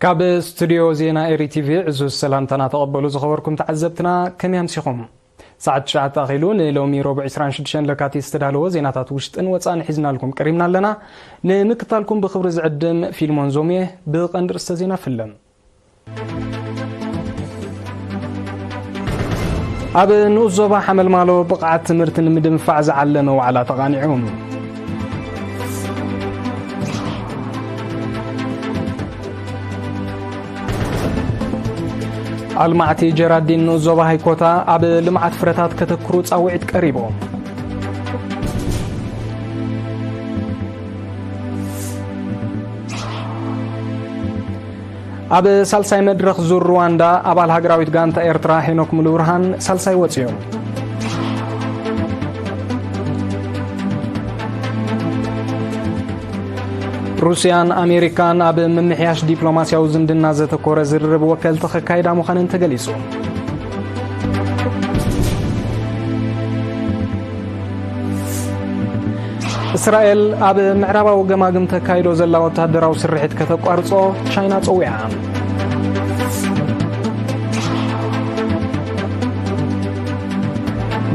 ካብ ስቱዲዮ ዜና ኤሪ ቲቪ ዕዙዝ ሰላምታና ተቐበሉ። ዝኸበርኩም ተዓዘብትና፣ ከመይ ኣምሲኹም? ሰዓት ትሽዓተ ኣኺሉ፣ ንሎሚ ረቡዕ ዕስራን ሽዱሽተን ለካቲት ዝተዳለወ ዜናታት ውሽጥን ወጻእን ሒዝናልኩም ቀሪብና ኣለና። ንምክታልኩም ብኽብሪ ዝዕድም ፊልሞን ዞምየ። ብቐንዲ ርእስተ ዜና ፍለም። ኣብ ንኡስ ዞባ ሓመልማሎ ብቕዓት ትምህርቲ ንምድንፋዕ ዝዓለመ ዋዕላ ተቓኒዑ። ኣልማዕቲ ጀራዲን ንኡስ ዞባ ሃይኮታ ኣብ ልምዓት ፍረታት ከተክሩ ጻውዒት ቀሪቡ። ኣብ ሳልሳይ መድረኽ ዙር ሩዋንዳ፣ ኣባል ሃገራዊት ጋንታ ኤርትራ ሄኖክ ሙሉብርሃን ሳልሳይ ወጺኡ። ሩስያን ኣሜሪካን ኣብ ምምሕያሽ ዲፕሎማስያዊ ዝምድና ዘተኮረ ዝርርብ ወከልቲ ከካይዳ ምዃነን ተገሊጹ። እስራኤል ኣብ ምዕራባዊ ገማግም ተካይዶ ዘላ ወታደራዊ ስርሒት ከተቋርጾ ቻይና ጸዊዓ።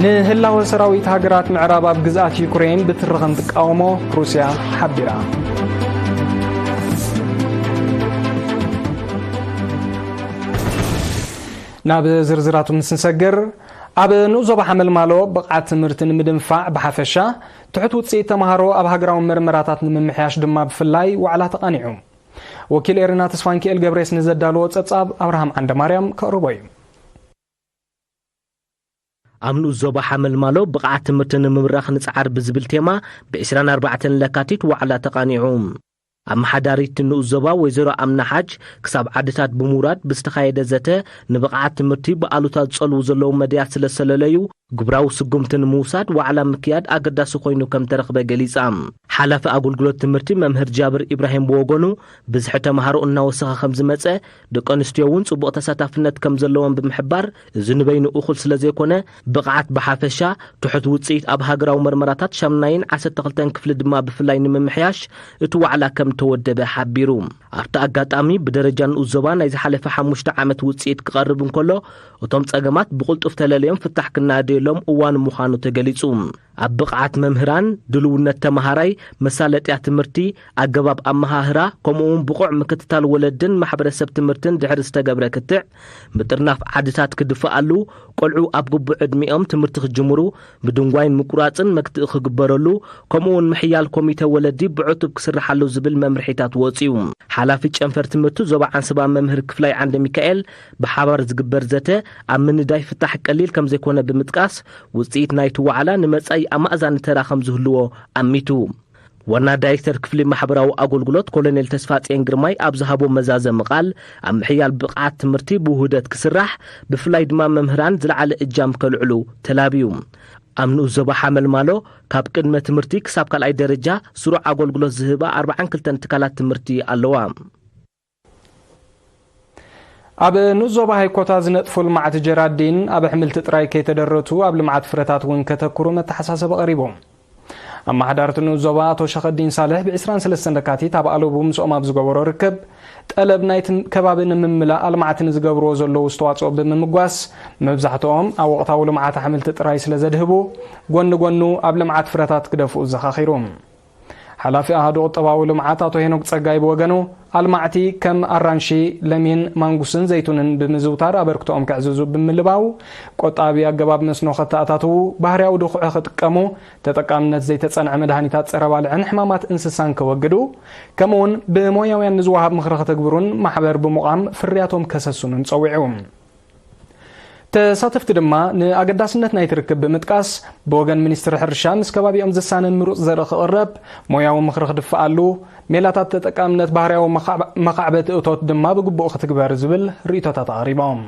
ንህላወ ሰራዊት ሃገራት ምዕራብ ኣብ ግዝኣት ዩክሬን ብትሪ ከም ትቃወሞ ሩስያ ሓቢራ። ናብ ዝርዝራቱ ምስ ንሰግር፣ ኣብ ንኡስ ዞባ ሓመልማሎ ብቕዓት ትምህርቲ ንምድንፋዕ ብሓፈሻ፣ ትሑት ውጽኢት ተምሃሮ ኣብ ሃገራዊ መርመራታት ንምምሕያሽ ድማ ብፍላይ ዋዕላ ተቓኒዑ። ወኪል ኤሪና ተስፋንኪኤል ገብሬስ ንዘዳለዎ ጸብጻብ ኣብርሃም ዓንደማርያም ከቕርቦ እዩ። ኣብ ንኡስ ዞባ ሓመልማሎ ብቕዓት ትምህርቲ ንምብራኽ ንጽዓር ብዝብል ቴማ ብ ዕስራን ኣርባዕተን ለካቲት ዋዕላ ተቓኒዑ። ኣመሓዳሪት ንኡስ ዞባ ወይዘሮ ኣምና ሓጅ፣ ክሳብ ዓድታት ብምውራድ ብዝተኻየደ ዘተ፣ ንብቕዓት ትምህርቲ ብኣሉታ ዝጸልዉ ዘለዉ መድያት ስለ ዝሰለለዩ፣ ግብራዊ ስጉምቲ ንምውሳድ ዋዕላ ምክያድ ኣገዳሲ ኮይኑ ከም ተረኽበ ገሊጻ። ሓላፊ ኣገልግሎት ትምህርቲ መምህር ጃብር ኢብራሂም ብወገኑ፣ ብዝሒ ተምሃሮ እናወሰኸ ከም ዝመጸ፣ ደቂ ኣንስትዮ እውን ጽቡቕ ተሳታፍነት ከም ዘለወን ብምሕባር፣ እዚ ንበይኑ እኹል ስለ ዘይኮነ፣ ብቕዓት ብሓፈሻ፣ ትሑት ውጽኢት ኣብ ሃገራዊ መርመራታት ሻምናይን ዓሰርተ ክልተን ክፍሊ ድማ ብፍላይ ንምምሕያሽ እቲ ዋዕላ ከም ተወደበ ሓቢሩ። ኣብቲ ኣጋጣሚ፣ ብደረጃ ንኡስ ዞባ ናይ ዝሓለፈ ሓሙሽተ ዓመት ውጽኢት ክቐርብ እንከሎ፣ እቶም ጸገማት ብቕልጡፍ ተለልዮም ፍታሕ ክናደየሎም እዋኑ ምዃኑ ተገሊጹ። ኣብ ብቕዓት መምህራን፣ ድልውነት ተመሃራይ፣ መሳለጥያ ትምህርቲ፣ ኣገባብ ኣመሃህራ፣ ከምኡ'ውን ብቑዕ ምክትታል ወለድን ማሕበረሰብ ትምህርትን ድሕሪ ዝተገብረ ክትዕ፣ ምጥርናፍ ዓድታት ክድፍኣሉ፣ ቆልዑ ኣብ ግቡእ ዕድሚኦም ትምህርቲ ክጅምሩ፣ ብድንጓይን ምቁራጽን መክትኢ ክግበረሉ፣ ከምኡ'ውን ምሕያል ኮሚተ ወለዲ ብዕቱብ ክስርሓሉ ዝብል መምርሒታት ወጺኡ። ሓላፊ ጨንፈር ትምህርቲ ዞባ ዓንሰባ መምህር ክፍላይ ዓንደ ሚካኤል፣ ብሓባር ዝግበር ዘተ ኣብ ምንዳይ ፍታሕ ቀሊል ከም ዘይኮነ ብምጥቃስ፣ ውጽኢት ናይቲ ዋዕላ ንመጻኢ ኣማእዛኒ ተራ ከም ዝህልዎ ኣሚቱ። ዋና ዳይሬክተር ክፍሊ ማሕበራዊ ኣገልግሎት ኮሎኔል ተስፋጽዮን ግርማይ ኣብ ዝሃቦ መዛዘሚ ቃል፣ ኣብ ምሕያል ብቕዓት ትምህርቲ ብውህደት ክስራሕ፣ ብፍላይ ድማ መምህራን ዝለዓለ እጃም ከልዕሉ ተላብዩ። ኣብ ንኡስ ዞባ ሓመልማሎ፣ ካብ ቅድመ ትምህርቲ ክሳብ ካልኣይ ደረጃ ስሩዕ ኣገልግሎት ዝህባ ኣርባዓን ክልተን ትካላት ትምህርቲ ኣለዋ። ኣብ ንኡስ ዞባ ሃይኮታ ዝነጥፉ ልምዓት ጀራዲን ኣብ ኣሕምልቲ ጥራይ ከይተደረቱ ኣብ ልምዓት ፍረታት እውን ከተኩሩ መተሓሳሰቢ ቀሪቡ። ኣመሓዳርቲ ንኡስ ዞባ ኣቶ ሸኸዲን ሳልሕ ብ ዕስራን ሰለስተን ለካቲት ኣብ ኣለቡ ምስኦም ኣብ ዝገበሮ ርክብ፣ ጠለብ ናይቲ ከባቢ ንምምላእ ኣልማዕቲ ንዝገብርዎ ዘለዉ ኣስተዋፅኦ ብምምጓስ፣ መብዛሕትኦም ኣብ ወቕታዊ ልምዓት ኣሕምልቲ ጥራይ ስለ ዘድህቡ፣ ጎኒ ጎኑ ኣብ ልምዓት ፍረታት ክደፍኡ ዘኻኺሩ። ሓላፊ ኣሃዱ ቁጠባዊ ልምዓት ኣቶ ሄኖክ ጸጋይ ብወገኑ፣ ኣልማዕቲ ከም ኣራንሺ፣ ለሚን፣ ማንጉስን ዘይቱንን ብምዝውታር ኣበርክቶኦም ከዕዝዙ ብምልባው፣ ቆጣቢ ኣገባብ መስኖ ከተኣታትዉ፣ ባህርያዊ ድኹዒ ክጥቀሙ፣ ተጠቃምነት ዘይተጸንዐ መድሃኒታት ጸረ ባልዕን ሕማማት እንስሳን ከወግዱ፣ ከምኡውን ብሞያውያን ንዝወሃብ ምኽሪ ከተግብሩን ማሕበር ብምቋም ፍርያቶም ከሰስኑን ጸዊዑ። ተሳተፍቲ ድማ ንኣገዳስነት ናይቲ ርክብ ብምጥቃስ፣ ብወገን ሚኒስትሪ ሕርሻ ምስ ከባቢኦም ዝሳነ ምሩጽ ዘርኢ ክቕረብ፣ ሞያዊ ምኽሪ ክድፍኣሉ፣ ሜላታት ተጠቃምነት ባህርያዊ መኻዕበ-፣ መኻዕበቲ እቶት ድማ ብግቡእ ክትግበር ዝብል ርእይቶታት ኣቕሪቦም።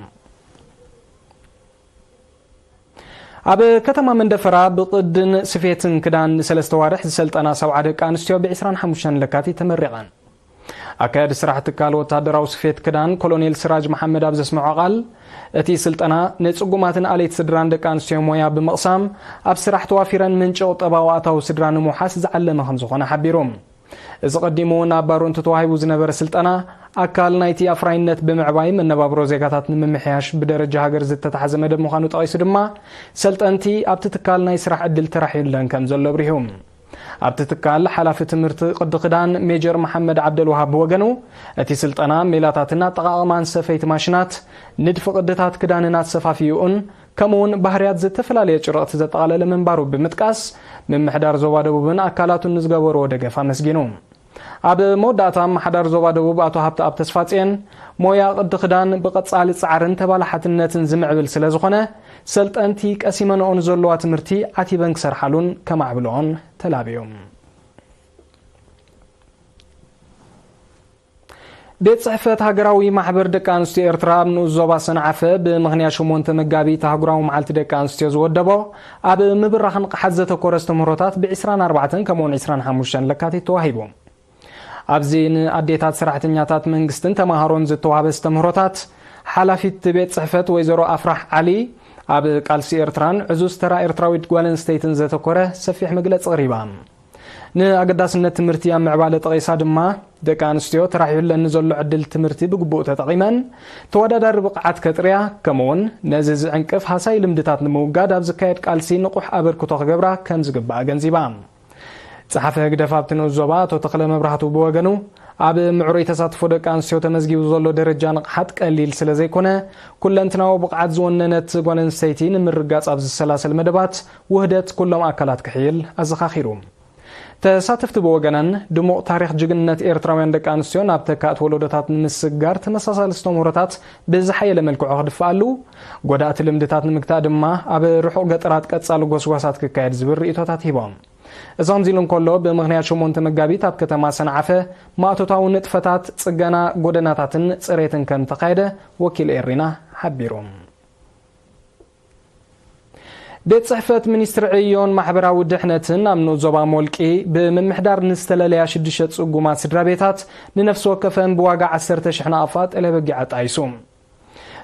ኣብ ከተማ መንደፈራ ብቕድን ስፌትን ክዳን ንሰለስተ ዋርሕ ዝሰልጠና ሰብዓ ደቂ ኣንስትዮ ብ ዕስራን ሓሙሽተን ለካቲት ተመሪቐን። ኣካያዲ ስራሕ ትካል ወታደራዊ ስፌት ክዳን ኮሎኔል ስራጅ መሓመድ ኣብ ዘስምዖ ቃል፣ እቲ ስልጠና ንጽጉማትን ኣለይቲ ስድራን ደቂ ኣንስትዮ ሞያ ብምቕሳም፣ ኣብ ስራሕ ተዋፊረን ምንጪ ቁጠባዊ ኣታዊ ስድራ ንምውሓስ ዝዓለመ ከም ዝኾነ ሓቢሩ። እዚ ቀዲሙ ናብ ባሮ እንተተዋሂቡ ዝነበረ ስልጠና፣ ኣካል ናይቲ ኣፍራይነት ብምዕባይ መነባብሮ ዜጋታት ንምምሕያሽ ብደረጃ ሃገር ዝተታሕዘ መደብ ምዃኑ ጠቒሱ ድማ፣ ሰልጠንቲ ኣብቲ ትካል ናይ ስራሕ ዕድል ተራሕዩለን ከም ዘሎ ኣብሪሁ። ኣብቲ ትካል ሓላፊ ትምህርቲ ቅዲ ክዳን ሜጀር መሓመድ ዓብደልውሃብ ብወገኑ፣ እቲ ስልጠና ሜላታትን ኣጠቓቕማን ሰፈይቲ ማሽናት፣ ንድፊ ቅድታት ክዳንን ኣሰፋፍይኡን፣ ከምኡውን ባህርያት ዝተፈላለየ ጭርቕቲ ዘጠቓለለ ምንባሩ ብምጥቃስ፣ ምምሕዳር ዞባ ደቡብን ኣካላቱን ንዝገበርዎ ደገፍ ኣመስጊኑ። ኣብ መወዳእታ፣ ኣመሓዳሪ ዞባ ደቡብ ኣቶ ሃብተኣብ ተስፋጽዮን፣ ሞያ ቅዲ ክዳን ብቐጻሊ ጻዕርን ተባላሓትነትን ዝምዕብል ስለ ዝኾነ፣ ሰልጠንቲ ቀሲመንኦ ንዘለዋ ትምህርቲ ዓቲበን ክሰርሓሉን ከማዕብልኦን ተላብዮም። ቤት ጽሕፈት ሃገራዊ ማሕበር ደቂ ኣንስትዮ ኤርትራ ኣብ ንኡስ ዞባ ሰንዓፈ ብምኽንያት ሸሞንተ መጋቢት ኣህጉራዊ መዓልቲ ደቂ ኣንስትዮ ዝወደቦ ኣብ ምብራኽ ንቕሓት ዘተኮረ ኣስተምህሮታት ብ ዕስራን ኣርባዕተን ከምኡውን ዕስራን ሓሙሽተን ለካቲት ተዋሂቡ። ኣብዚ ንኣዴታት ሰራሕተኛታት መንግስትን ተማሃሮን ዝተዋህበ ኣስተምህሮታት፣ ሓላፊት ቤት ጽሕፈት ወይዘሮ ኣፍራሕ ዓሊ፣ ኣብ ቃልሲ ኤርትራን ዕዙዝ ተራ ኤርትራዊት ጓል ኣንስተይትን ዘተኮረ ሰፊሕ መግለጺ ኣቕሪባ። ንኣገዳስነት ትምህርቲ ኣብ ምዕባለ ጠቒሳ ድማ፣ ደቂ ኣንስትዮ ተራሒሉለን ንዘሎ ዕድል ትምህርቲ ብግቡእ ተጠቒመን፣ ተወዳዳሪ ብቕዓት ከጥርያ፣ ከምኡውን ነዚ ዝዕንቅፍ ሃሳይ ልምድታት ንምውጋድ ኣብ ዝካየድ ቃልሲ ንቑሕ ኣበርክቶ ክገብራ ከም ዝግባእ ኣገንዚባ። ጸሓፊ ህግደፍ ኣብቲ ንኡስ ዞባ ኣቶ ተኽለ መብራህቱ ብወገኑ፣ ኣብ ምዕሩይ ተሳትፎ ደቂ ኣንስትዮ ተመዝጊቡ ዘሎ ደረጃ ንቕሓት ቀሊል ስለ ዘይኮነ፣ ኩለንትናዊ ብቕዓት ዝወነነት ጓል ኣንስተይቲ ንምርጋጽ ኣብ ዝሰላሰል መደባት ውህደት ኩሎም ኣካላት ክሕይል ኣዘኻኺሩ። ተሳተፍቲ ብወገነን፣ ድሙቕ ታሪኽ ጅግንነት ኤርትራውያን ደቂ ኣንስትዮ ናብ ተካእቲ ወለዶታት ንምስግጋር ተመሳሳሊ ኣስተምህሮታት ብዝሓየለ መልክዑ ክድፋኣሉ፣ ጎዳእቲ ልምድታት ንምግታእ ድማ ኣብ ርሑቕ ገጠራት ቀጻሊ ጎስጓሳት ክካየድ ዝብል ርእይቶታት ሂቦም። እዚ ከምዚ ኢሉ እንከሎ፣ ብምኽንያት ሸሞንተ መጋቢት ኣብ ከተማ ሰንዓፈ ማእቶታዊ ንጥፈታት ጽገና ጎደናታትን ጽሬትን ከም ተኻየደ ወኪል ኤሪና ሓቢሩ። ቤት ጽሕፈት ሚኒስትሪ ዕዮን ማሕበራዊ ድሕነትን ኣብ ንኡስ ዞባ ሞልቂ ብምምሕዳር ንዝተለለያ ሽዱሽተ ጽጉማት ስድራ ቤታት ንነፍሲ ወከፈን ብዋጋ ዓሰርተ ሽሕ ናቕፋ ጠለበጊዓ ኣጣይሱ።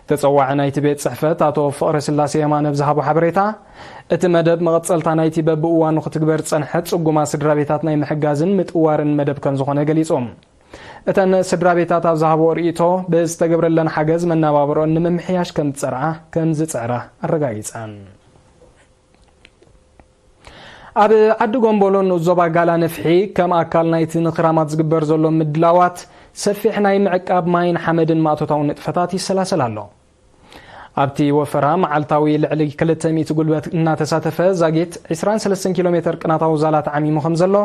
ተጸዋዒ ናይቲ ቤት ጽሕፈት ኣቶ ፍቕረስላሴ የማነ ብዝሃቦ ሓበሬታ፣ እቲ መደብ መቐጸልታ ናይቲ በብእዋኑ ክትግበር ዝጸንሐት ጽጉማት ስድራ ቤታት ናይ ምሕጋዝን ምጥዋርን መደብ ከም ዝኾነ ገሊጹ። እተን ስድራ ቤታት ኣብ ዝሃቦ ርእይቶ፣ ብዝተገብረለን ሓገዝ መነባብሮን ንምምሕያሽ ከም ዝጸርዓ፣ ከም ዝጽዕራ ኣረጋጊጸን። ኣብ ዓዲ ጎምቦሎ ንኡስ ዞባ ጋላ ነፍሒ፣ ከም ኣካል ናይቲ ንኽራማት ዝግበር ዘሎ ምድላዋት፣ ሰፊሕ ናይ ምዕቃብ ማይን ሓመድን ማእቶታዊ ንጥፈታት ይሰላሰል ኣሎ። ኣብቲ ወፈራ፣ መዓልታዊ ልዕሊ ክልተ ሚእቲ ጉልበት እናተሳተፈ፣ ዛጊት ዕስራን ሰለስተን ኪሎ ሜተር ቅናታዊ ዛላ ተዓሚሙ ከም ዘሎ፣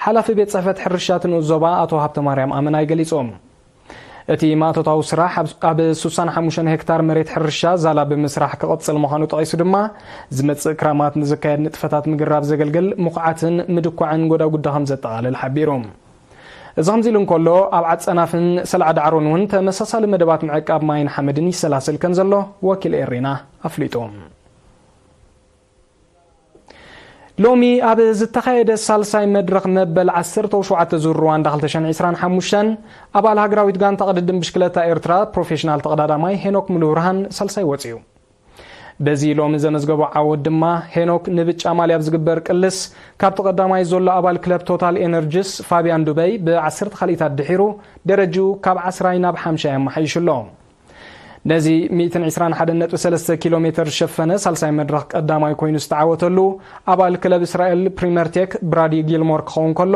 ሓላፊ ቤት ጽሕፈት ሕርሻ እቲ ንኡስ ዞባ ኣቶ ሃብተማርያም ኣመናይ ገሊጾም። እቲ ማእቶታዊ ስራሕ ኣብ፣ ኣብ ሱሳን ሓሙሽተን ሄክታር መሬት ሕርሻ ዛላ ብምስራሕ ክቕጽል ምዃኑ ጠቒሱ ድማ፣ ዝመጽእ ክራማት ንዝካየድ ንጥፈታት ምግራብ ዘገልግል ምኹዓትን ምድኳዕን ጎዳጉዳ ከም ዘጠቓልል ሓቢሩ። እዚ ከምዚ ኢሉ እንከሎ፣ ኣብ ዓጸናፍን ሰላዕ ዳዕሮን እውን ተመሳሳሊ መደባት ምዕቃብ ማይን ሓመድን ይሰላሰል ከም ዘሎ ወኪል ኤሪና ኣፍሊጡ። ሎሚ ኣብ ዝተኻየደ ሳልሳይ መድረኽ መበል ዓሰርተ ሸውዓተ ዙር ሩዋንዳ ክልተ ሽሕን ዕስራን ሓሙሽተን፣ ኣባል ሃገራዊት ጋንታ ቅድድም ብሽክለታ ኤርትራ ፕሮፌሽናል ተቐዳዳማይ ሄኖክ ሙሉብርሃን ሳልሳይ ወጺኡ። በዚ ሎሚ ዘመዝገቦ ዓወት ድማ፣ ሄኖክ ንብጫ ማልያ ኣብ ዝግበር ቅልስ፣ ካብቲ ቀዳማይ ዘሎ ኣባል ክለብ ቶታል ኤነርጂስ ፋቢያን ዱበይ ብ ዓሰርተ ካልኢታት ድሒሩ፣ ደረጅኡ ካብ ዓስራይ ናብ ሓምሻይ ኣመሓይሹ ኣሎ። ነዚ ሚእትን ዕስራን ሓደን ነጥቢ ሰለስተ ኪሎ ሜተር ዝሸፈነ ሳልሳይ መድረኽ ቀዳማይ ኮይኑ ዝተዓወተሉ ኣባል ክለብ እስራኤል ፕሪመርቴክ ብራዲ ጊልሞር ክኸውን ከሎ፣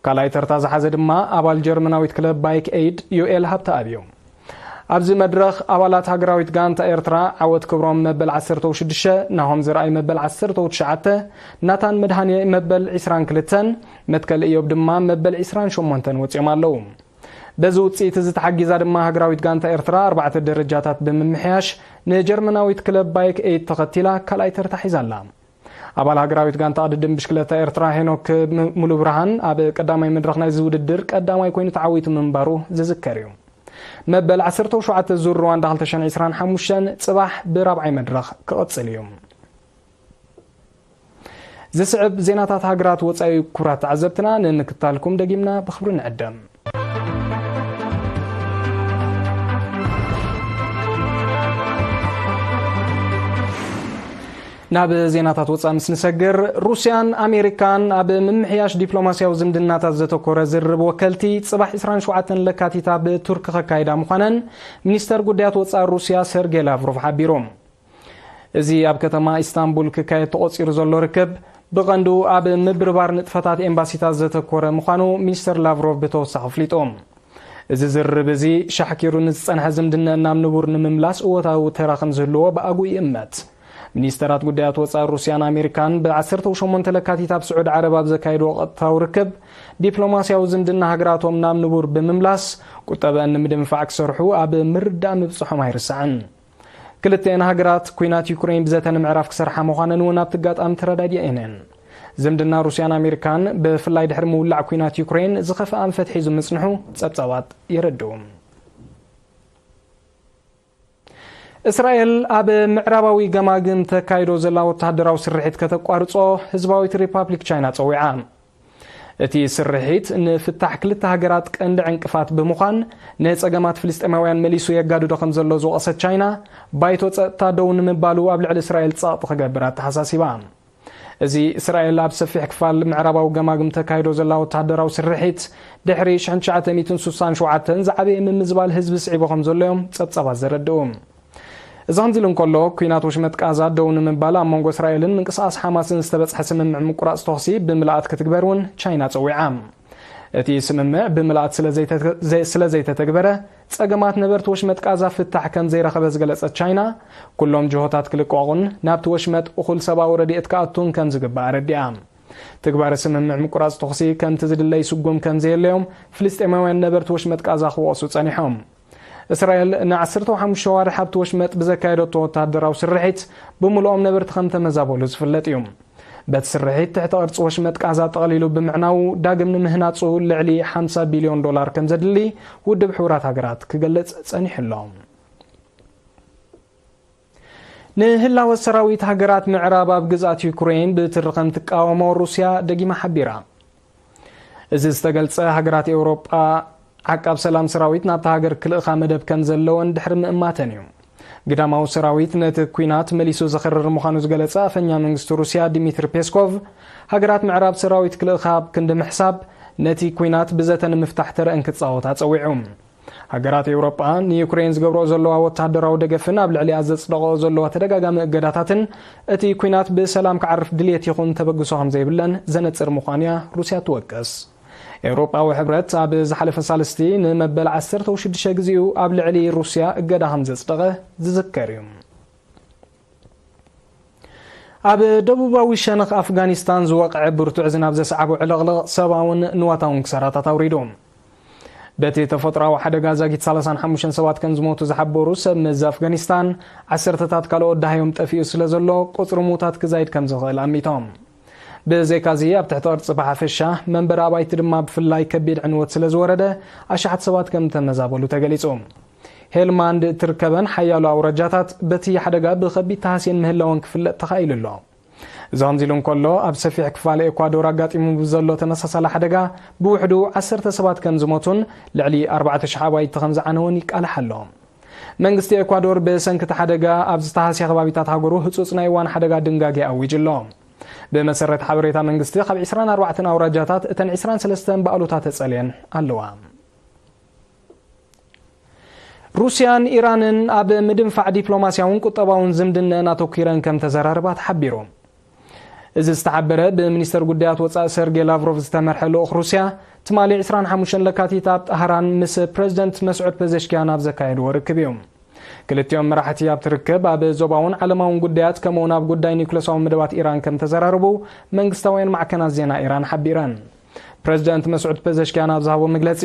ካልኣይ ተርታ ዝሓዘ ድማ ኣባል ጀርመናዊት ክለብ ባይክ ኤይድ ዩኤል ሃብተኣብ እዩ። ኣብዚ መድረኽ ኣባላት ሃገራዊት ጋንታ ኤርትራ ዓወት ክብሮም መበል ዓሰርተ ሽዱሽተ፣ ናሆም ዘርኣይ መበል ዓሰርተ ትሽዓተ፣ ናታን መድሃኔ መበል ዕስራን ክልተን፣ መትከል እዮብ ድማ መበል ዕስራን ሸሞንተን ወጺኦም ኣለዉ። በዚ ውጽኢት እዚ ተሓጊዛ ድማ ሃገራዊት ጋንታ ኤርትራ ኣርባዕተ ደረጃታት ብምምሕያሽ ንጀርመናዊት ክለብ ባይክ ኤይድ ተኸቲላ ካልኣይ ተርታ ሒዛ ኣላ። ኣባል ሃገራዊት ጋንታ ቅድድም ብሽክለታ ኤርትራ ሄኖክ ም-፣ ሙሉብርሃን ኣብ ቀዳማይ መድረኽ ናይዚ ውድድር ቀዳማይ ኮይኑ ተዓዊቱ ምንባሩ ዝዝከር እዩ። መበል ዓሰርተ ሸውዓተ ዙር ሩዋንዳ ክልተ ሽሕን ዕስራን ሓሙሽተን ጽባሕ ብራብዓይ መድረኽ ክቕጽል እዩ። ዝስዕብ ዜናታት ሃገራት ወጻኢ ክቡራት ተዓዘብትና ንምክታልኩም ደጊምና ብኽብሪ ንዕደም። ናብ ዜናታት ወፃኢ ምስ ንሰግር፣ ሩስያን ኣሜሪካን ኣብ ምምሕያሽ ዲፕሎማስያዊ ዝምድናታት ዘተኮረ ዝርርብ ወከልቲ ፅባሕ ዕስራን ሸውዓተን ለካቲት ኣብ ቱርክ ከካይዳ ምዃነን ሚኒስተር ጉዳያት ወፃኢ ሩስያ ሰርጌ ላቭሮቭ ሓቢሩ። እዚ ኣብ ከተማ ኢስታንቡል ክካየድ ተቖጺሩ ዘሎ ርክብ፣ ብቐንዱ ኣብ ምብርባር ንጥፈታት ኤምባሲታት ዘተኮረ ምዃኑ ሚኒስተር ላቭሮቭ ብተወሳኺ ኣፍሊጡ። እዚ ዝርርብ እዚ ሻሕኪሩ ንዝጸንሐ ዝምድና ናብ ንቡር ንምምላስ እወታዊ ተራ ከም ዝህልዎ ብኣግኡ ይእመት። ሚኒስተራት ጉዳያት ወጻኢ ሩስያን ኣሜሪካን ብዓሰርተ ሸሞንተ ለካቲት ኣብ ስዑድ ዓረብ ኣብ ዘካየድዎ ቀጥታዊ ርክብ፣ ዲፕሎማስያዊ ዝምድና ሃገራቶም ናብ ንቡር ብምምላስ፣ ቁጠበአን ንምድንፋዕ ክሰርሑ ኣብ ምርዳእ ምብጽሖም ኣይርሳዕን። ክልተኤን ሃገራት፣ ኲናት ዩክሬን ብዘተ ንምዕራፍ ክሰርሓ ምዃነን እውን ኣብቲ ኣጋጣሚ ተረዳዲኤን እየን። ዝምድና ሩስያን ኣሜሪካን፣ ብፍላይ ድሕሪ ምውላዕ ኲናት ዩክሬን፣ ዝኸፍአ ኣንፈት ሒዙ ምጽንሑ ጸብጻባት የረድኡ። እስራኤል ኣብ ምዕራባዊ ገማግም ተካይዶ ዘላ ወተሃደራዊ ስርሒት ከተቋርጾ ህዝባዊት ሪፓብሊክ ቻይና ጸዊዓ። እቲ ስርሒት ንፍታሕ ክልተ ሃገራት ቀንዲ ዕንቅፋት ብምዃን፣ ንጸገማት ፍልስጤማውያን መሊሱ የጋድዶ ከም ዘሎ ዝወቐሰት ቻይና፣ ባይቶ ጸጥታ ደው ንምባሉ ኣብ ልዕሊ እስራኤል ጸቕጢ ክገብር ኣተሓሳሲባ። እዚ እስራኤል ኣብ ሰፊሕ ክፋል ምዕራባዊ ገማግም ተካይዶ ዘላ ወተሃደራዊ ስርሒት፣ ድሕሪ ሽሕን ትሽዓተ ሚእትን ስሳን ሸውዓተን ዝዓበየ ምምዝባል ህዝቢ ስዒቡ ከም ዘሎ እዮም ጸብጻባት ዘረድኡ። እዚ ከምዚ ኢሉ እንከሎ፣ ኲናት ወሽመጥ ቃዛ ደው ንምባል ኣብ መንጎ እስራኤልን ምንቅስቓስ ሓማስን ዝተበጽሐ ስምምዕ ምቁራጽ ተኹሲ ብምልኣት ክትግበር እውን ቻይና ጸዊዓ። እቲ ስምምዕ ብምልኣት ስለ ዘይተ-፣ ዘ-፣ ስለ ዘይተተግበረ፣ ጸገማት ነበርቲ ወሽመጥ ቃዛ ፍታሕ ከም ዘይረኸበ ዝገለጸት ቻይና፣ ኩሎም ጅሆታት ክልቀቑን ናብቲ ወሽመጥ እኹል ሰብኣዊ ረድኤት ክኣቱን ከም ዝግባእ ኣረዲኣ። ትግባረ ስምምዕ ምቁራጽ ተኹሲ ከምቲ ዝድለ ይስጉም ከም ዘየለዮም ፍልስጤማውያን ነበርቲ ወሽመጥ ቃዛ ክወቕሱ ጸኒሖም። እስራኤል ንዓሰርተ ሓሙሽተ ኣዋርሕ ኣብቲ ወሽመጥ ብዘካየደቶ ወተሃደራዊ ስርሒት፣ ብምልኦም ነበርቲ ከም ተመዛበሉ ዝፍለጥ እዩ። በቲ ስርሒት፣ ትሕቲ ቅርጺ ወሽመጥ ቃዛ ጠቕሊሉ ብምዕናዉ፣ ዳግም ንምህናጹ ልዕሊ ሓምሳ ቢልዮን ዶላር ከም ዘድሊ ውድብ ሕቡራት ሃገራት ክገልጽ ጸኒሑ ኣሎ። ንህላወ ሰራዊት ሃገራት ምዕራብ ኣብ ግዝኣት ዩክሬን ብትሪ ከም ትቃወሞ ሩስያ ደጊማ ሓቢራ። እዚ ዝተገልጸ፣ ሃገራት ኤውሮጳ ዓቃብ ሰላም ሰራዊት ናብታ ሃገር ክልእኻ መደብ ከም ዘለወን ድሕሪ ምእማተን እዩ። ግዳማዊ ሰራዊት ነቲ ኲናት መሊሱ ዘኽርር ምዃኑ ዝገለጸ ኣፈኛ መንግስቲ ሩስያ ዲሚትሪ ፔስኮቭ፣ ሃገራት ምዕራብ ሰራዊት ክልእኻ ኣብ ክንዲ ምሕሳብ፣ ነቲ ኲናት ብዘተ ንምፍታሕ ተረአን ክጻወታ ጸዊዑ። ሃገራት ኤውሮጳ ንዩክሬን ዝገብርኦ ዘለዋ ወተሃደራዊ ደገፍን ኣብ ልዕሊኣ ዘጽደቕኦ ዘለዋ ተደጋጋሚ እገዳታትን፣ እቲ ኲናት ብሰላም ክዓርፍ ድልየት ይኹን ተበግሶ ከም ዘይብለን ዘነጽር ምዃኑ እያ ሩስያ ትወቅስ። ኤውሮጳዊ ሕብረት ኣብ ዝሓለፈ ሳልስቲ ንመበል ዓሰርተ ሽዱሽተ ግዜኡ ኣብ ልዕሊ ሩስያ እገዳ ከም ዘጽደቐ ዝዝከር እዩ። ኣብ ደቡባዊ ሸነኽ ኣፍጋኒስታን ዝወቕዐ ብርቱዕ ዝናብ ዘስዓቦ ዕልቕልቕ ሰብኣውን ንዋታውን ክሳራታት ኣውሪዱ። በቲ ተፈጥሮኣዊ ሓደጋ ዛጊት ሰላሳን ሓሙሽተን ሰባት ከም ዝሞቱ ዝሓበሩ ሰብ መዚ ኣፍጋኒስታን፣ ዓሰርተታት ካልኦት ደሃዮም ጠፊኡ ስለ ዘሎ፣ ቁጽሪ ምዉታት ክዛይድ ከም ዝኽእል ኣሚቶም። ብዘይካዚ፣ ኣብ ትሕቲ ቅርጺ ብሓፈሻ፣ መንበሪ ኣባይቲ ድማ ብፍላይ ከቢድ ዕንወት ስለ ዝወረደ፣ ኣሽሓት ሰባት ከም ተመዛበሉ ተገሊጹ። ሄልማንድ እትርከበን ሓያሎ ኣውራጃታት በቲ ሓደጋ ብኸቢድ ተሃስየን ምህላወን ክፍለጥ ተኻኢሉ ኣሎ። እዚ ከምዚ ኢሉ እንከሎ፣ ኣብ ሰፊሕ ክፋል ኤኳዶር ኣጋጢሙ ብዘሎ ተመሳሳሊ ሓደጋ ብውሕዱ ዓሰርተ ሰባት ከም ዝሞቱን ልዕሊ ኣርባዕተ ሽሕ ኣባይቲ ከም ዝዓነወን ይቃላሕ ኣሎ። መንግስቲ ኤኳዶር ብሰንኪ እቲ ሓደጋ ኣብ ዝተሃስየ ከባቢታት ሃገሩ ህጹጽ ናይ እዋን ሓደጋ ድንጋጌ ኣዊጁ ኣሎ። ብመሰረት ሓበሬታ መንግስቲ፣ ካብ ዕስራን ኣርባዕተን ኣውራጃታት እተን ዕስራን ሰለስተን በኣሉታ ተጸልየን ኣለዋ። ሩስያን ኢራንን ኣብ ምድንፋዕ ዲፕሎማስያውን ቁጠባውን ዝምድነአን ኣተኲረን ከም ተዘራረባ ተሓቢሩ። እዚ ዝተሓበረ ብሚኒስተር ጉዳያት ወጻኢ ሰርጌ ላቭሮቭ ዝተመርሐ ልኡኽ ሩስያ፣ ትማሊ ዕስራን ሓሙሽተን ለካቲት ኣብ ጣህራን ምስ ፕረዚደንት መስዑድ ፐዘሽኪያን ኣብ ዘካየድዎ ርክብ እዩ። ክልቲኦም መራሕቲ ኣብቲ ርክብ ኣብ ዞባውን ዓለማውን ጉዳያት፣ ከምኡውን ኣብ ጉዳይ ኒውክለሳዊ መደባት ኢራን ከም ተዘራረቡ መንግስታውያን ማዕከናት ዜና ኢራን ሓቢረን። ፕረዚደንት መስዑድ ፐዘሽኪያን ኣብ ዝሃቦ መግለጺ፣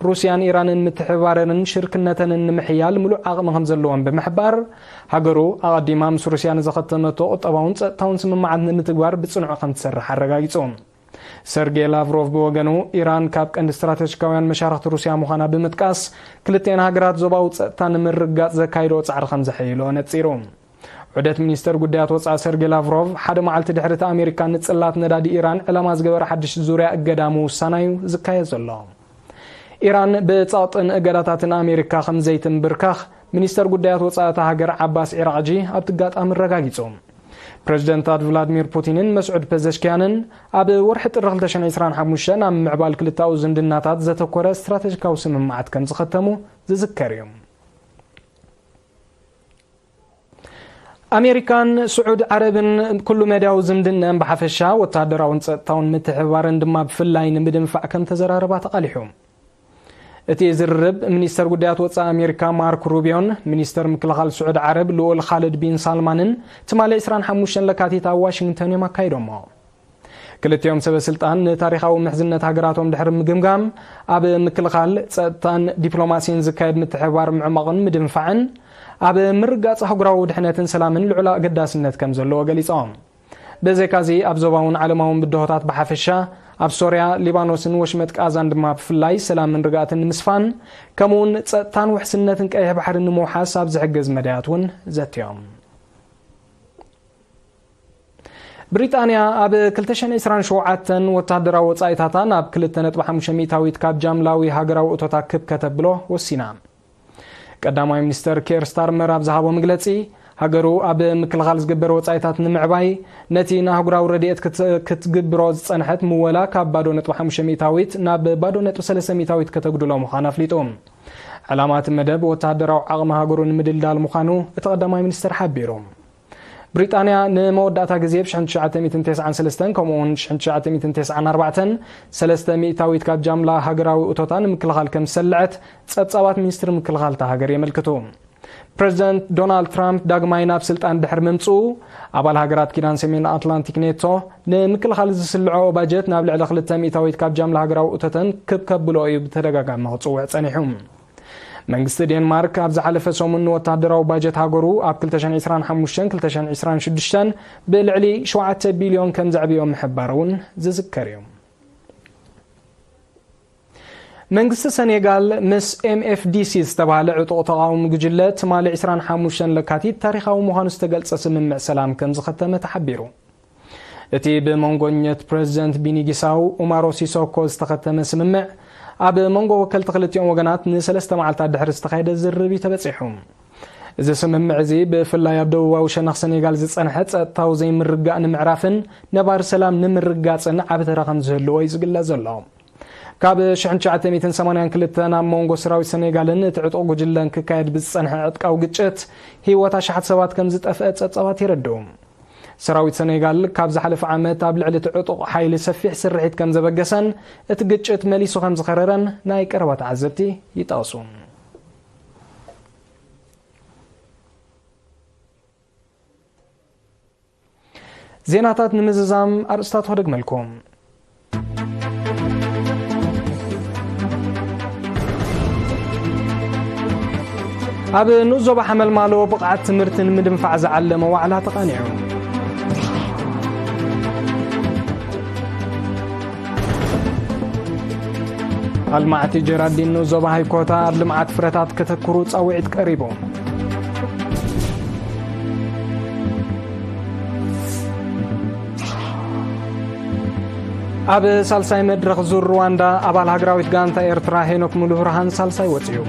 ሩስያን ኢራንን ምትሕብባረንን ሽርክነተንን ንምሕያል ምሉእ ዓቕሚ ከም ዘለወን ብምሕባር፣ ሃገሩ ኣቐዲማ ምስ ሩስያ ንዘኸተመቶ ቁጠባውን ጸጥታውን ስምምዓት ንምትግባር ብጽኑዕ ከም ትሰርሕ ኣረጋጊጹ። ሰርጌ ላቭሮቭ ብወገኑ፣ ኢራን ካብ ቀንዲ ስትራተጂካውያን መሻርኽቲ ሩስያ ምዃና ብምጥቃስ፣ ክልቲኤን ሃገራት ዞባዊ ጸጥታ ንምርግጋጽ ዘካይድኦ ጻዕሪ ከም ዘሐይሎ ነጺሩ። ዑደት ሚኒስተር ጉዳያት ወጻኢ ሰርጌ ላቭሮቭ፣ ሓደ መዓልቲ ድሕሪ እቲ ኣሜሪካ ንጽላት ነዳዲ ኢራን ዕላማ ዝገበረ ሓድሽ ዙርያ እገዳ ምውሳና እዩ ዝካየድ ዘሎ። ኢራን ብጸቕጥን እገዳታትን ኣሜሪካ ከም ዘይትንብርካኽ፣ ሚኒስተር ጉዳያት ወጻኢ እታ ሃገር ዓባስ ዒራቕጂ ኣብቲ ኣጋጣሚ ኣረጋጊጹ። ፕረዚደንታት ቭላድሚር ፑቲንን መስዑድ ፐዘሽኪያንን ኣብ ወርሒ ጥሪ ክልተ ሽሕን ዕስራን ሓሙሽተን ኣብ ምዕባል ክልተኣዊ ዝምድናታት ዘተኮረ ስትራተጂካዊ ስምምዓት ከም ዝኸተሙ ዝዝከር እዩ። ኣሜሪካን ስዑድ ዓረብን ኩሉ መዳያዊ ዝምድነን ብሓፈሻ፣ ወታደራውን ጸጥታውን ምትሕብባርን ድማ ብፍላይ ንምድንፋዕ ከም ተዘራረባ ተቓሊሑ። እቲ ዝርርብ፣ ሚኒስተር ጉዳያት ወጻኢ ኣሜሪካ ማርክ ሩቢዮን ሚኒስተር ምክልኻል ስዑድ ዓረብ ልኡል ኻልድ ቢን ሳልማንን ትማሊ ዕስራን ሓሙሽተን ለካቲት ኣብ ዋሽንግተን እዮም ኣካይዶሞ። ክልቲኦም ሰበ ስልጣን ንታሪኻዊ ምሕዝነት ሃገራቶም ድሕሪ ምግምጋም፣ ኣብ ምክልኻል፣ ጸጥታን ዲፕሎማሲን ዝካየድ ምትሕብባር ምዕማቕን ምድንፋዕን፣ ኣብ ምርጋጽ ኣህጉራዊ ድሕነትን ሰላምን ልዑል ኣገዳስነት ከም ዘለዎ ገሊጾም። ብዘይካዚ፣ ኣብ ዞባውን ዓለማውን ብድሆታት ብሓፈሻ፣ ኣብ ሶርያ፣ ሊባኖስን ወሽመጥ ቃዛን ድማ ብፍላይ ሰላምን ርግኣትን ንምስፋን፣ ከምኡውን ጸጥታን ውሕስነትን ቀይሕ ባሕሪ ንምውሓስ ኣብ ዝሕግዝ መዳያት እውን ዘትዮም። ብሪጣንያ ኣብ ክልተ ሽሕን ዕስራን ሸውዓተን ወተሃደራዊ ወጻኢታታ ናብ ክልተ ነጥቢ ሓሙሽተ ሚእታዊት ካብ ጃምላዊ ሃገራዊ እቶታ ክብ ከተብሎ ወሲና። ቀዳማይ ሚኒስተር ኬር ስታርመር ኣብ ዝሃቦ መግለጺ፣ ሃገሩ ኣብ ምክልኻል ዝግበር ወጻኢታት ንምዕባይ፣ ነቲ ንኣህጉራዊ ረድኤት ክት-፣ ክትግብሮ ዝጸንሐት ምወላ ካብ ባዶ ነጥቢ ሓሙሽተ ሚእታዊት ናብ ባዶ ነጥቢ ሰለስተ ሚእታዊት ከተጉድሎ ምዃኑ ኣፍሊጡ። ዕላማ እቲ መደብ ወተሃደራዊ ዓቕሚ ሃገሩ ንምድልዳል ምዃኑ እቲ ቀዳማይ ሚኒስተር ሓቢሩ። ብሪጣንያ ንመወዳእታ ግዜ ብ ሽሕን ትሽዓተ ሚእትን ተስዓን ሰለስተን ከምኡውን ሽሕን ትሽዓተ ሚእትን ተስዓን ኣርባዕተን ሰለስተ ሚእታዊት ካብ ጃምላ ሃገራዊ እቶታ ንምክልኻል ከም ዝሰልዐት ጸብጻባት ሚኒስትሪ ምክልኻል እታ ሃገር የመልክቱ። ፕረዚደንት ዶናልድ ትራምፕ ዳግማይ ናብ ስልጣን ድሕሪ ምምጽኡ፣ ኣባል ሃገራት ኪዳን ሰሜን ኣትላንቲክ ኔቶ ንምክልኻል ዝስልዖ ባጀት ናብ ልዕሊ ክልተ ሚእታዊት ካብ ጃምላ ሃገራዊ እቶተን ክብ ከብሎ እዩ ብተደጋጋሚ ክጽውዕ ጸኒሑ። መንግስቲ ዴንማርክ ኣብ ዝሓለፈ ሰሙን ንወታደራዊ ባጀት ሃገሩ ኣብ ክልተ ሽሕን ዕስራን ሓሙሽተን ክልተ ሽሕን ዕስራን ሽዱሽተን ብልዕሊ ሸውዓተ ቢልዮን ከም ዘዕብዮ ምሕባሩ እውን ዝዝከር እዩ። መንግስቲ ሰኔጋል ምስ ኤምኤፍዲሲ ዝተባህለ ዕጡቕ ተቓውሞ ጉጅለ ትማሊ ዕስራን ሓሙሽተን ለካቲት ታሪኻዊ ምዃኑ ዝተገልጸ ስምምዕ ሰላም ከም ዝኸተመ ተሓቢሩ። እቲ ብመንጎኘት ፕረዚደንት ቢኒ ጊሳው ኡማሮ ሲሶኮ ዝተኸተመ ስምምዕ፣ ኣብ መንጎ ወከልቲ ክልቲኦም ወገናት ንሰለስተ መዓልታት ድሕሪ ዝተኻየደ ዝርርብ እዩ ተበጺሑ። እዚ ስምምዕ እዚ ብፍላይ ኣብ ደቡባዊ ሸነኽ ሰኔጋል ዝጸንሐ ጸጥታዊ ዘይምርግጋእ ንምዕራፍን ነባሪ ሰላም ንምርግጋጽን ዓቢ ተራ ከም ዝህልዎ እዩ ዝግለጽ ዘሎ። ካብ ሽሕን ትሽዓተ ሚእትን ሰማንያን ክልተን ኣብ መንጎ ሰራዊት ሰኔጋልን እቲ ዕጡቕ ጉጅለን ክካየድ ብዝጸንሐ ዕጥቃዊ ግጭት፣ ህይወት ኣሽሓት ሰባት ከም ዝጠፍአ ጸብጻባት የረድኡ። ሰራዊት ሰኔጋል ካብ ዝሓለፈ ዓመት ኣብ ልዕሊ እቲ ዕጡቕ ሓይሊ ሰፊሕ ስርሒት ከም ዘበገሰን እቲ ግጭት መሊሱ ከም ዝኸረረን ናይ ቀረባ ተዓዘብቲ ይጠቕሱ። ዜናታት ንምዝዛም ኣርእስታት ክደግመልኩም። ኣብ ንኡስ ዞባ ሓመልማሎ ብቕዓት ትምህርቲ ንምድንፋዕ ዝዓለመ ዋዕላ ተቓኒዑ። ኣልማዕቲ ጀራዲን ንኡስ ዞባ ሃይኮታ ኣብ ልምዓት ፍረታት ከተኩሩ ጻውዒት ቀሪቡ። ኣብ ሳልሳይ መድረኽ ዙር ሩዋንዳ፣ ኣባል ሃገራዊት ጋንታ ኤርትራ ሄኖክ ሙሉብርሃን ሳልሳይ ወጺኡ።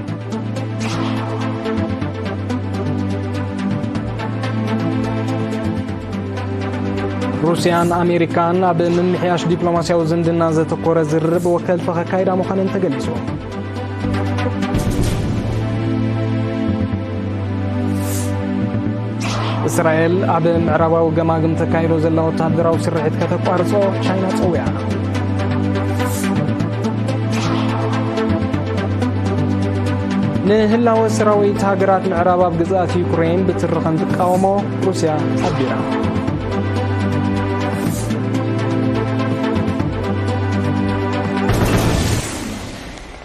ሩስያን ኣሜሪካን ኣብ ምምሕያሽ ዲፕሎማስያዊ ዝምድና ዘተኮረ ዝርርብ ወከልቲ ከካይዳ ምዃነን ተገሊጹ። እስራኤል ኣብ ምዕራባዊ ገማግም ተካይዶ ዘላ ወተሃደራዊ ስርሒት ከተቋርጾ ቻይና ጸዊዓ። ንህላወ ሰራዊት ሃገራት ምዕራብ ኣብ ግዝኣት ዩክሬን ብትሪ ከም ትቃወሞ ሩስያ ሓቢራ።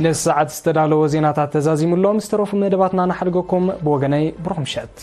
ነዚ ሰዓት ዝተዳለወ ዜናታት ተዛዚሙ ኣሎ። ምስ ተረፉ መደባትና ንሓድገኩም። ብወገነይ ብሩኽ ምሸት።